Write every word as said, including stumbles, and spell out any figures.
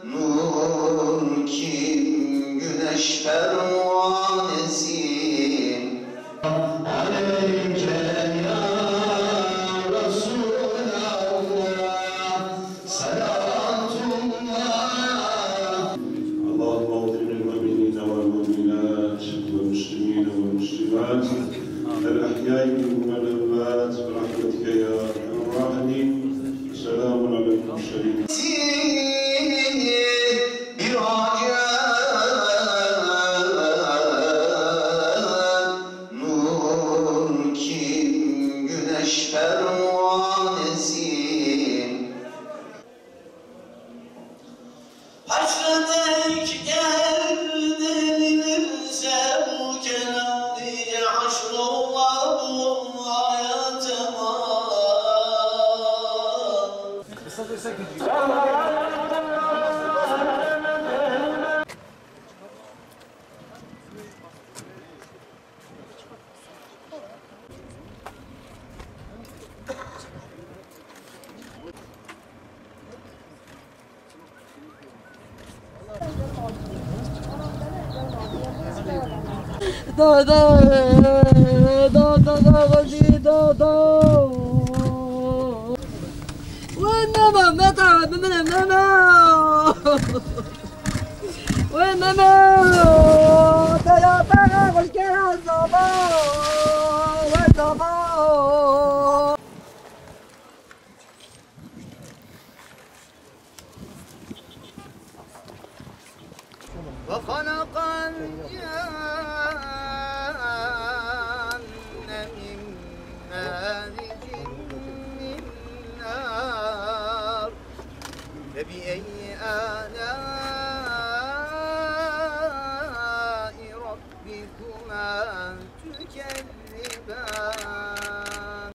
Nur kim güneş pervanesi. Aleyke ya Resulallah, salatullah. اللهم اغفر للمؤمنين والمؤمنات والمسلمين والمسلمات الأحياء منهم والأموات برحمتك يا أرحم الراحمين. سلام على المرسلين. Nur kim güneş pervanesi. Haşre denk gel denilirse bu kelam diye haşrollah bu olmaya tamam. Da, da, da, da, da, da, da, da. Wê meme, meta, meme, meme. Wê meme, te ya bera xweşkera zava, wê zava. وخلق الجان من مارج من نار. فبأي آلاء